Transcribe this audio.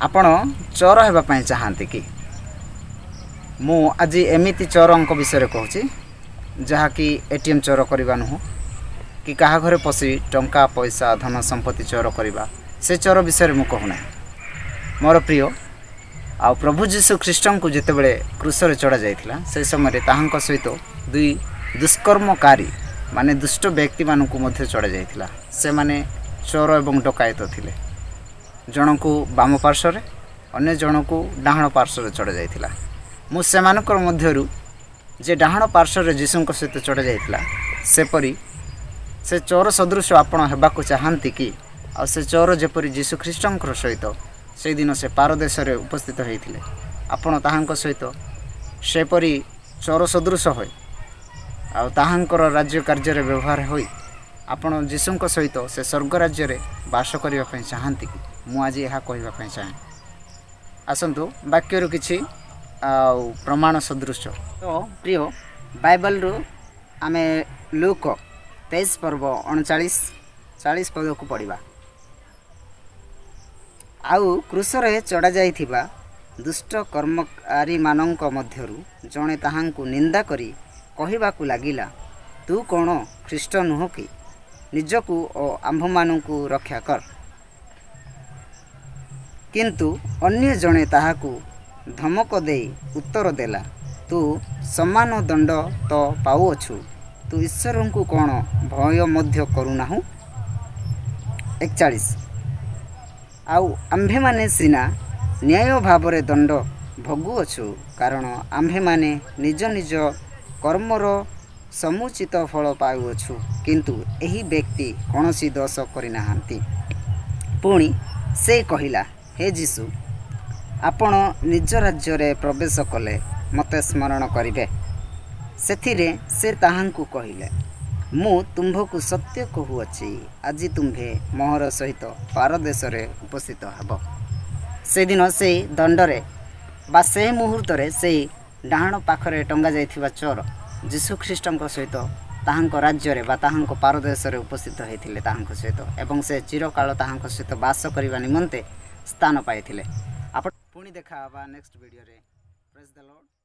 ଆପଣ ଚୋର ହେବା ପାଇଁ ଚାହାନ୍ତି କି? ମୁଁ ଆଜି ଏମିତି ଚୋରଙ୍କ ବିଷୟରେ କହୁଛି, ଯାହାକି ଏଟିଏମ୍ ଚୋର କରିବା ନୁହଁ କି କାହା ଘରେ ପଶି ଟଙ୍କା ପଇସା, ଧନ ସମ୍ପତ୍ତି ଚୋର କରିବା, ସେ ଚୋର ବିଷୟରେ ମୁଁ କହୁନାହିଁ। ମୋର ପ୍ରିୟ, ଆଉ ପ୍ରଭୁ ଯୀଶୁ ଖ୍ରୀଷ୍ଟଙ୍କୁ ଯେତେବେଳେ କ୍ରୁଶରେ ଚଢ଼ାଯାଇଥିଲା, ସେ ସମୟରେ ତାହାଙ୍କ ସହିତ ଦୁଇ ଦୁଷ୍କର୍ମକାରୀ, ମାନେ ଦୁଷ୍ଟ ବ୍ୟକ୍ତିମାନଙ୍କୁ ମଧ୍ୟ ଚଢ଼ାଯାଇଥିଲା। ସେମାନେ ଚୋର ଏବଂ ଡକାୟତ ଥିଲେ। ଜଣକୁ ବାମ ପାର୍ଶ୍ୱରେ, ଅନ୍ୟ ଜଣକୁ ଡାହାଣ ପାର୍ଶ୍ୱରେ ଚଢ଼ାଯାଇଥିଲା। ମୁଁ ସେମାନଙ୍କର ମଧ୍ୟରୁ ଯେ ଡାହାଣ ପାର୍ଶ୍ୱରେ ଯୀଶୁଙ୍କ ସହିତ ଚଢ଼ାଯାଇଥିଲା, ସେପରି ସେ ଚୋର ସଦୃଶ ଆପଣ ହେବାକୁ ଚାହାନ୍ତି କି? ଆଉ ସେ ଚୋର ଯେପରି ଯୀଶୁ ଖ୍ରୀଷ୍ଟଙ୍କର ସହିତ ସେଇଦିନ ସେ ପାରଦେଶରେ ଉପସ୍ଥିତ ହୋଇଥିଲେ, ଆପଣ ତାହାଙ୍କ ସହିତ ସେପରି ଚୋର ସଦୃଶ ହୋଇ ଆଉ ତାହାଙ୍କର ରାଜ୍ୟ କାର୍ଯ୍ୟରେ ବ୍ୟବହାର ହୋଇ ଆପଣ ଯୀଶୁଙ୍କ ସହିତ ସେ ସ୍ୱର୍ଗ ରାଜ୍ୟରେ ବାସ କରିବା ପାଇଁ ଚାହାନ୍ତି କି? ମୁଁ ଆଜି ଏହା କହିବା ପାଇଁ ଚାହେଁ। ଆସନ୍ତୁ, ବାକ୍ୟରୁ କିଛି ଆଉ ପ୍ରମାଣ ସଦୃଶ। ତ ପ୍ରିୟ, ବାଇବଲରୁ ଆମେ ଲୁକ 23 ପର୍ବ 39 40 ପଦକୁ ପଢ଼ିବା। ଆଉ କ୍ରୁଶରେ ଚଢ଼ାଯାଇଥିବା ଦୁଷ୍ଟ କର୍ମକାରୀମାନଙ୍କ ମଧ୍ୟରୁ ଜଣେ ତାହାଙ୍କୁ ନିନ୍ଦା କରି କହିବାକୁ ଲାଗିଲା, "ତୁ କ'ଣ ଖ୍ରୀଷ୍ଟ ନୁହଁ କି? ନିଜକୁ ଓ ଆମ୍ଭମାନଙ୍କୁ ରକ୍ଷା କର।" କିନ୍ତୁ ଅନ୍ୟ ଜଣେ ତାହାକୁ ଧମକ ଦେଇ ଉତ୍ତର ଦେଲା, "ତୁ ସମାନ ଦଣ୍ଡ ତ ପାଉଅଛୁ। ତୁ ଈଶ୍ୱରଙ୍କୁ କ'ଣ ଭୟ ମଧ୍ୟ କରୁନାହୁଁ?" 41। ଆଉ ଆମ୍ଭେମାନେ ସିନା ନ୍ୟାୟ ଭାବରେ ଦଣ୍ଡ ଭୋଗୁଅଛୁ, କାରଣ ଆମ୍ଭେମାନେ ନିଜ ନିଜ କର୍ମର ସମୁଚିତ ଫଳ ପାଉଅଛୁ। କିନ୍ତୁ ଏହି ବ୍ୟକ୍ତି କୌଣସି ଦୋଷ କରିନାହାନ୍ତି। ପୁଣି ସେ କହିଲା, "ହେ ଯୀଶୁ, ଆପଣ ନିଜ ରାଜ୍ୟରେ ପ୍ରବେଶ କଲେ ମୋତେ ସ୍ମରଣ କରିବେ।" ସେଥିରେ ସେ ତାହାଙ୍କୁ କହିଲେ, "ମୁଁ ତୁମ୍ଭକୁ ସତ୍ୟ କହୁଅଛି, ଆଜି ତୁମ୍ଭେ ମୋହର ସହିତ ପାରଦେଶରେ ଉପସ୍ଥିତ ହେବ।" ସେଦିନ ସେଇ ଦଣ୍ଡରେ ବା ସେ ମୁହୂର୍ତ୍ତରେ ସେଇ ଡାହାଣ ପାଖରେ ଟଙ୍ଗା ଯାଇଥିବା ଚୋର ଯୀଶୁଖ୍ରୀଷ୍ଟଙ୍କ ସହିତ ତାହାଙ୍କ ରାଜ୍ୟରେ ବା ତାହାଙ୍କ ପାରଦେଶରେ ଉପସ୍ଥିତ ହୋଇଥିଲେ ତାହାଙ୍କ ସହିତ ଏବଂ ସେ ଚିରକାଳ ତାହାଙ୍କ ସହିତ ବାସ କରିବା ନିମନ୍ତେ ସ୍ଥାନ ପାଇଥିଲେ। ଆପଣ ପୁଣି ଦେଖା ହେବା ନେକ୍ସଟ ଭିଡ଼ିଓରେ। Praise the Lord.